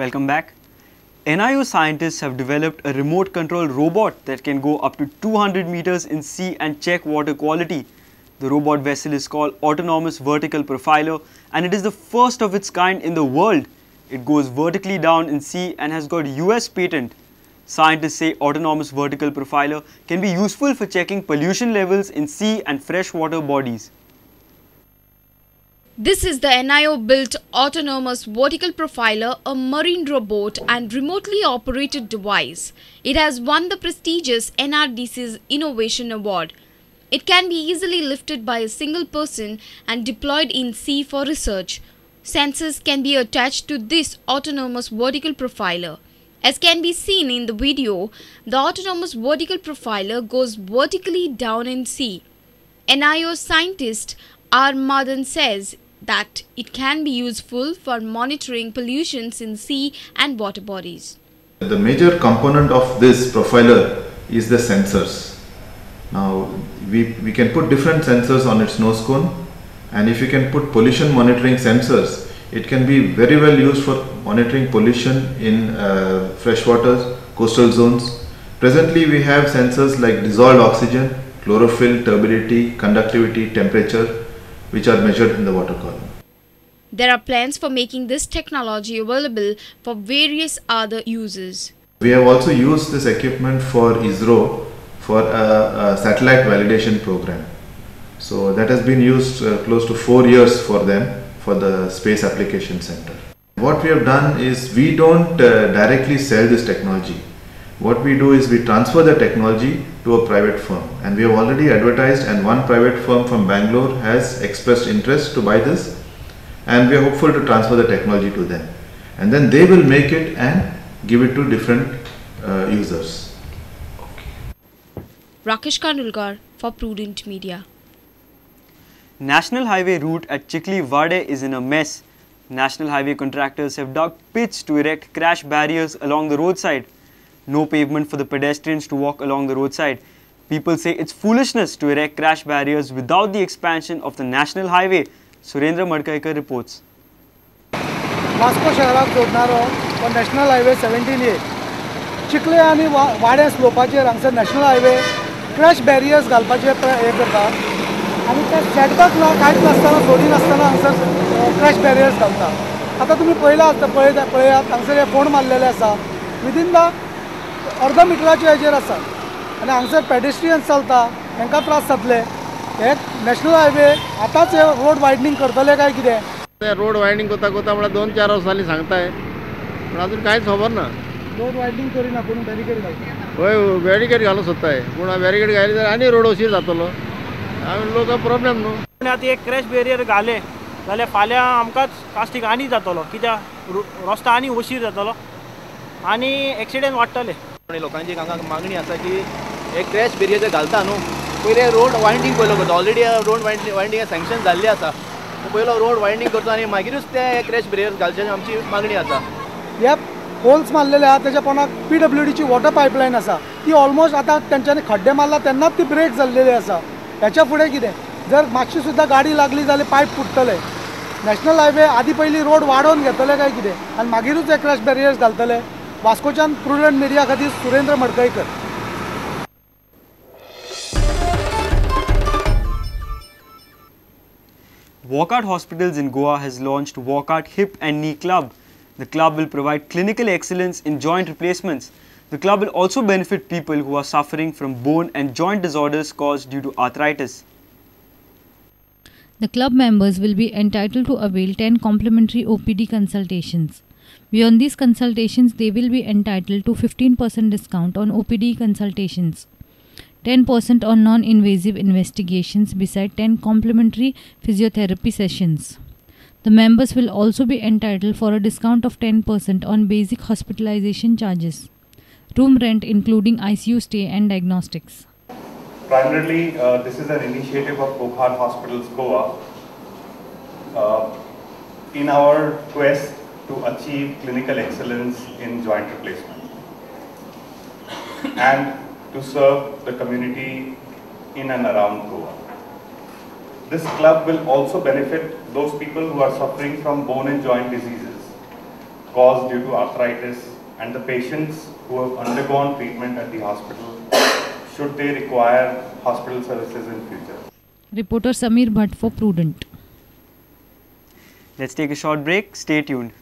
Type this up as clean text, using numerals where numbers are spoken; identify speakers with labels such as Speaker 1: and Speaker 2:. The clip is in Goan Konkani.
Speaker 1: Welcome back. NIO scientists have developed a remote control robot that can go up to 200 meters in sea and check water quality. The robot vessel is called Autonomous Vertical Profiler and it is the first of its kind in the world. It goes vertically down in sea and has got US patent. Scientists say Autonomous Vertical Profiler can be useful for checking pollution levels in sea and freshwater bodies.
Speaker 2: This is the NIO-built Autonomous Vertical Profiler, a marine robot and remotely operated device. It has won the prestigious NRDC's Innovation Award. It can be easily lifted by a single person and deployed in sea for research. Sensors can be attached to this Autonomous Vertical Profiler. As can be seen in the video, the Autonomous Vertical Profiler goes vertically down in sea. NIO scientist R. Madan says that it can be useful for monitoring pollutions in sea and water bodies.
Speaker 3: The major component of this profiler is the sensors. Now we can put different sensors on its nose cone, and if you can put pollution monitoring sensors, it can be very well used for monitoring pollution in freshwaters, coastal zones. Presently we have sensors like dissolved oxygen, chlorophyll, turbidity, conductivity, temperature, which are measured in the water column.
Speaker 2: There are plans for making this technology available for various other uses.
Speaker 3: We have also used this equipment for ISRO for a satellite validation program. So that has been used close to 4 years for them for the Space Application Center. What we have done is we don't directly sell this technology. What we do is we transfer the technology to a private firm, and we have already advertised, and one private firm from Bangalore has expressed interest to buy this, and we are hopeful to transfer the technology to them, and then they will make it and give it to different users.
Speaker 1: Okay.
Speaker 2: Rakesh Kandulkar for Prudent Media.
Speaker 1: National Highway route at Chikli Vade is in a mess. National Highway contractors have dug pits to erect crash barriers along the roadside. No pavement for the pedestrians to walk along the roadside. People say it's foolishness to erect crash barriers without the expansion of the national highway. Surendra Madkaikar reports.
Speaker 4: Vasco शहराक जोडणारो हो नॅशनल हायवे 17A चिखले आनी वाड्या स्लोपाचेर हांगसर नॅशनल हायवे क्रॅश बॅरियर्स घालपाचे हें करता आनी ते सेटबॅक ना कांयच नासतना सोडिनासतना हांगसर क्रॅश बॅरियर्स घालता. आतां तुमी पळयला आसता, पळयात हांगसर हे फोंड मारलेले आसा, विदीन the अर्द मिटराच्या हेजेर आसा आनी हांगसर पेडेस्ट्रियन्स चलता, हेंकां त्रास जातले. हे नॅशनल हायवे आतांच हे रोड वायडनींग करतले काय कितें?
Speaker 5: ते रोड वायडनींग करता करता म्हळ्यार 2-4 वर्सां जालीं सांगताय, पूण अजून कांयच खबर ना.
Speaker 4: रोड वायडनींग करिना पूण बॅरिकेड घालता.
Speaker 5: हय, बॅरिकेड घालूंक सोदताय, पूण बॅरिकेड घाली जाल्यार आनी रोड अशीर जातलो, आनी लोकांक प्रॉब्लेम न्हू.
Speaker 6: आतां एक क्रॅश बॅरियर घाले जाल्यार फाल्यां आमकांच कास्तीक आनी जातलो, कित्याक रस्तो आनी अशीर जातलो आनी एक्सिडेंट वाडटले.
Speaker 7: लोकांची हांगा मागणी आसा की हे क्रॅश बॅरियर जे घालता न्हू, पयले रोड वायंडींग पयलो करचो. ऑलरेडी रोड वायंडींग सँक्शन जाल्ली आसा, पयलो रोड वायंडींग करचो आनी मागीरूच ते क्रॅश बॅरियर घालचे आमची मागणी आसा.
Speaker 4: हे होल्स मारलेले आहा तेच्या पोंदाक PWDची वॉटर पायपलायन आसा, ती ऑलमोस्ट आतां तेंच्यांनी खड्डे मारला तेन्नाच ती ब्रेक जाल्लेली आसा. हेच्या फुडें कितें जर मातशी सुद्दां गाडी लागली जाल्यार पायप फुट्टले. नॅशनल हायवे आदी पयलीं रोड वाडोवन घेतले काय कितें आनी मागीरूच हे क्रॅश बॅरियर्स घालतले. वास्कोच्यान प्रुडंट मिडिया खातीर Surendra Madkaikar.
Speaker 1: Wockhardt Hospitals in Goa has launched Wockhardt Hip and Knee Club. The club will provide clinical excellence in joint replacements. The club will also benefit people who are suffering from bone and joint disorders caused due to arthritis.
Speaker 8: The club members will be entitled to avail 10 complimentary OPD consultations. Beyond these consultations, they will be entitled to 15% discount on OPD consultations, 10% on non-invasive investigations, beside 10 complimentary physiotherapy sessions. The members will also be entitled for a discount of 10% on basic hospitalization charges, room rent including ICU stay and diagnostics.
Speaker 9: Primarily, this is an initiative of Wockhardt Hospitals, Goa, in our quest to achieve clinical excellence in joint replacement and to serve the community in and around Goa. This club will also benefit those people who are suffering from bone and joint diseases. caused due to arthritis, and the patients who have undergone treatment at the hospital, should they require hospital services in future.
Speaker 8: Reporter Samir Bhatt for Prudent.
Speaker 1: Let's take a short break. Stay tuned.